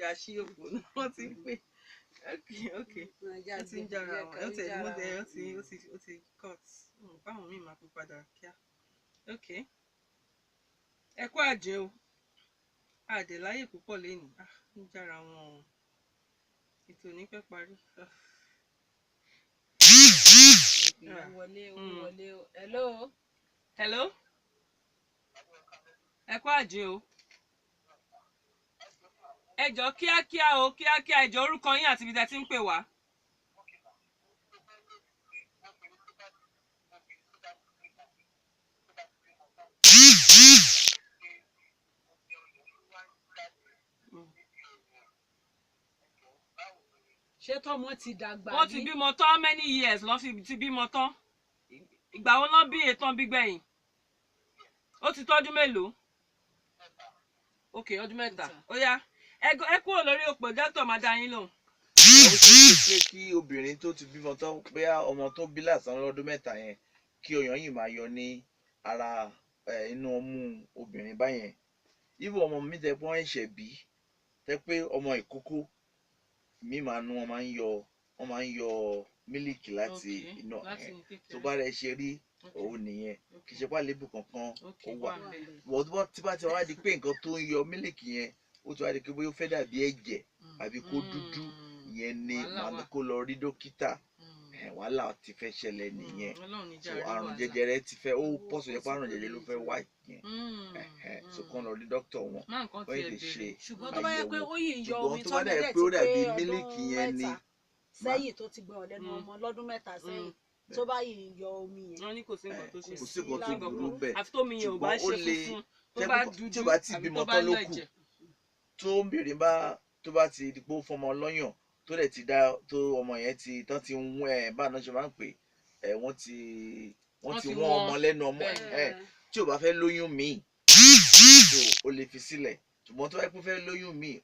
Yà sí òpó náà, wọ́n ti ń pè. Ok, ó ti ń jára wọn, ó ti ẹ̀ mú ẹ, ó ti cut. Mo rò pé àwọn míì máa pè padà kíá. Ok, ẹ kú àjẹ́ o, àdè láyè púpọ̀ lénìí. Ah, ń jára wọn o, ètò ò ní pẹ́ parí. Ah. Ìpè wọlé, ó wọlé o. Hello. Hello, ẹ kú àjẹ́ o. Ẹ jọ̀ọ́, kíákíá o, kíákíá. Ẹ jọ̀ọ́, orúkọ yín àti ibi tẹ́ ti ń pè wá. Ṣé tọmọ ti dàgbà? Wọ́n ti bímọ tán. How many years lọ́ fi ti bímọ tán? Ìgbà wo lọ́ bí ètàn gbígbẹ̀yìn? Ó ti tọ́jú mélòó? Ok, ọdún 3. Ó yá, ẹ kúrò lórí òpó, dókítà máa dá yín lóhùn. Ó ṣe é ṣe pé kí obìnrin tó ti bímọ tán, bóyá ọmọ tó bí lásán lọ́dún 3 yẹn, kí ọyàn yìí máa yọ ní ara inú ọmú obìnrin báyẹn. Ibo ọmọ mi tẹ pé wọ́n ṣẹ̀ṣẹ̀ bí, tẹ pé ọmọ ìkókó mi máa nu, wọ́n máa ń yọ mílìkì láti inú láti ẹ kékeré. Tó bá rẹ ṣe rí òun nìyẹn, kì í ṣe pé àléébù kankan ó wà. Wà ńbẹ̀. Wọ́n tí bá ti wá di pé nǹkan tó ń yọ mílìkì yẹn, ó ti wá di pé bóyá ó fẹ́ dàbí ẹ̀jẹ̀ àbí kó dúdú, ìyẹn ni Wàhálà màá wà. ní kó lọ rí dókítà. Wàhálà ti fẹ́ ṣẹlẹ̀ nìyẹn. Ọlọ́run ní So jàre àrùn wàhálà. jẹjẹrẹ ti fẹ́, ó pọ̀sọ̀ yẹ pé àrùn jẹjẹrẹ ló fẹ́ wá yẹn. So kán lọ rí dókítà wọn, Má nǹkan wọ́n tiẹ̀ lè béèrè. ṣe Ṣùgbọ́n tó bá yẹ pé àyẹ̀wò. ó yìí ń yọ Ṣùgbọ́n omi tó tó bá dẹ̀ dẹ̀ pé ó ti dàbí pé mílíkì ọdún yẹn ni 3 sẹ́yìn tó ti gbọ́ lẹ́nu ọmọ lọ́dún 3 sẹ́yìn, tó bá yìí ń yọ omi yẹn, Wọ́n ní kò sí nǹkan tó ṣe. Kò sí nǹkan tó burú bẹ́ẹ̀. Àfi tómi yẹn ò bá Ṣùgbọ́n ó ṣe funfun, tó tẹ́ bá pé dúdú tí ò bá tí àbí bímọ tó bá tán ló lọ kù. ẹ̀jẹ̀. Tó ń bèrè bá tó bá ti di pé ó fọmọ lọ́yàn, tó dẹ̀ ti dá tó ọmọ yẹn ti tán ti ń ẹ báà náà ṣe máa ń pè ẹ, wọ́n Wọ́n ti ti wọ́n wọ́n ọmọ lẹ́nu ọmọ. Bẹ́ẹ̀. Ẹ tí ò bá fẹ́ lóyún míì tó, ó lè fi sílẹ̀. Ṣùgbọ́n tó bá yẹ kó fẹ́ lóyún míì,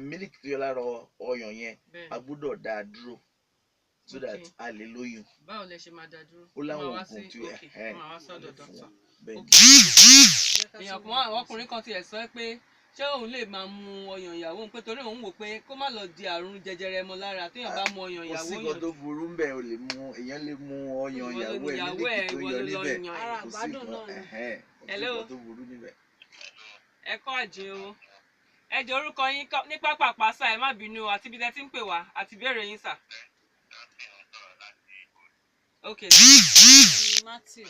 mílíkì tó yọ lára ọyàn yẹn, a gbọ́dọ̀ dá a dúró so that a lè lóyún. Báwo lẹ ṣe máa dá dúró? Ó láwọn Ó máa wá oògùn tí ok, ó máa wá sọ́dọ̀ a lè fún dókítà. wọn. Bẹ́ẹ̀ ni. Èèyàn kan, ọkùnrin kan tiẹ̀ sọ pé ṣé òun lè máa mu ọyàn ìyàwó òun, pé torí òun wò pé kó má lọ di àrùn jẹjẹrẹ mọ́ lára téèyàn bá mu ọyàn Kò ìyàwó sí nǹkan yàn. tó burú ń bẹ̀. O lè mu, èèyàn lè mu ọyàn Ìwọ ló ìyàwó ẹ̀, níyàwó mílíkì ẹ̀, tó ìwọ yọ ló lọ níbẹ̀. yan ẹ̀. Ara Kò sí àgbádùn nǹkan náà ni. Kò sí Hello. nǹkan tó burú níbẹ̀. Ẹ kọ́ àjẹ́ o. Ẹ jẹ́ orúkọ yín ní pápápá sá, ẹ má bínú o, àti ibi tẹ́ ti ń pè wá àti ìbéèrè yín sà. Ok. Martin.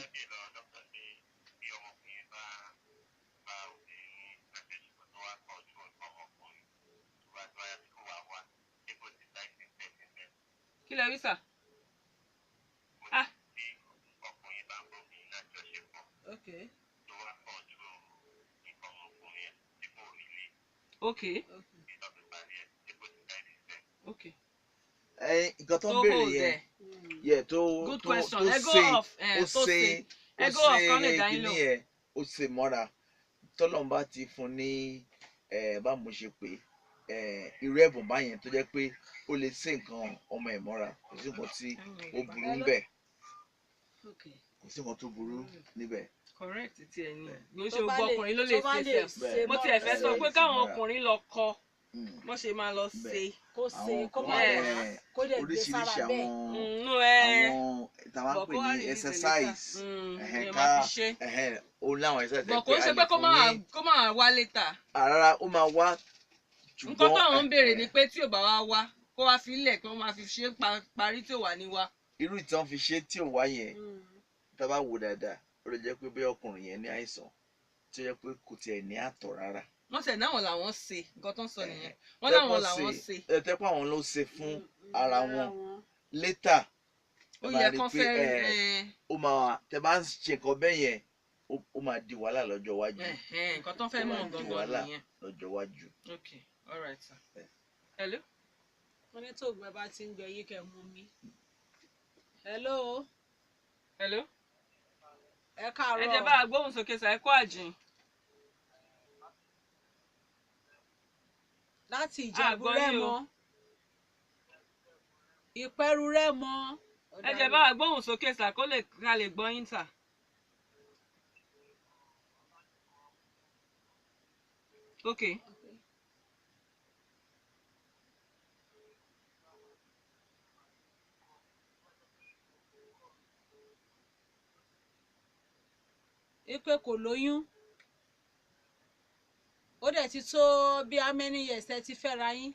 Kí lẹ wí sà? Ah. Ok. Ẹ nǹkan tó ń Tó béèrè hold yẹn ẹ. Yẹ tó Good tó question. tó Ẹ go ṣe off, ó tó ṣe ṣe. ó Ẹ go off kán lè ṣe dá yín kíní lóhùn. yẹn, ó ṣe mọ́ra. Tọ́lọ́run bá ti fún ní ẹ bá mo ṣe pé ẹ irú ẹ̀bùn báyẹn tó jẹ́ pé ó lè ṣe nǹkan ọmọ ẹ̀ mọ́ra, kò sí nǹkan tí ó burú ń bẹ̀. Kò sí nǹkan tó burú níbẹ̀. Correct tiẹ̀ ni. Ló ń Tó ṣe bá gbogbo lè- ọkùnrin ló lè tó bá ṣe lè sef. ṣe Mo tiẹ̀ fẹ́ sọ mọ́ra. pé káwọn ọkùnrin lọ kọ́ wọ́n ṣe máa lọ ṣe. Kó ṣe, Àwọn kó kan má Yes. wá, kó dẹ̀ gbé sára oríṣiríṣi bẹ́ẹ̀. àwọn No ẹ. àwọn táwa ń Bọ̀ pè kó wá ní release ẹ̀ later. exercise. Èèyàn ká máa fi ṣe. Ó láwọn exercise Bọ̀ pé kò ń a ṣe lè pé kó fún má ní kó má wá later. Rárá, ó máa wá, ṣùgbọ́n Nǹkan táwọn ń béèrè ni pé tí ò bá wá wá, kó wá fi ilẹ̀ kí wọ́n máa fi ṣe é parí tí ò wà ní wá. Irú ìtàn fi ṣe tí ò wá yẹn, tá a bá wò dáadáa, ó lè jẹ́ pé bóyá ọkùnrin yẹn ní àìsàn tí ó jẹ́ pé kò tiẹ̀ ní àtọ̀ rárá. Wọ́n tẹ̀ náwọn làwọn ṣe, nǹkan tó ń sọ nìyẹn. Wọ́n Tẹ́ láwọn pọ́n làwọn ṣe. Ẹ tẹ́ pé àwọn ló ṣe fún ara wọn later, Ó ẹ máa yẹ rí kán pé, fẹ́ ẹ ó máa tẹ́ bá ń ṣe nǹkan bẹ́ẹ̀ yẹn, ó máa di wàhálà lọ́jọ́ iwájú. Nǹkan tó ń fẹ́ Ó mọ̀ máa di gangan wàhálà nìyẹn. lọ́jọ́ iwájú. Ok, all right sir. Hello. Wọ́n ní tó gbẹ bá ti ń gbẹ yín, kẹ́ mú mi. Hello. Hello. Ẹ káàárọ̀. Ẹ jẹ́ bá a gbóhùn sókè sà, ẹ kó àjìn. Láti Ìjẹ̀bú Àgbọ̀ yín o. Rẹ́mọ, Ìpẹ́rù Rẹ́mọ. Ẹ jẹ́ bá a gbóhùn sókè sà, kó lè ká lè gbọ́ yín sà. Ok. Wípé kò lóyún, ó dẹ̀ ti tó bí how many years ẹ ti fẹ́ra yín?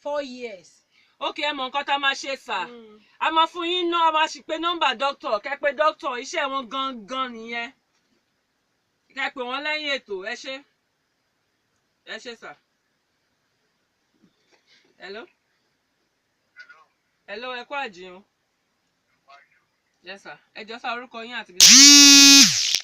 4 years. Ok, ẹ mọ nǹkan tá a máa ṣe sà. A máa fún yín náà, a máa sì pé nọ́mbà dókítà, kẹ́ pé dókítà, iṣẹ́ wọn gangan nìyẹn. Kẹ́ pé wọ́n lẹ́yìn ètò. Ẹ ṣé, ẹ ṣé sà. Hello, hello, ẹ kú àjíhun. Yes sir, ẹ jọ̀ọ́ sà, orúkọ yín àti ibi tí.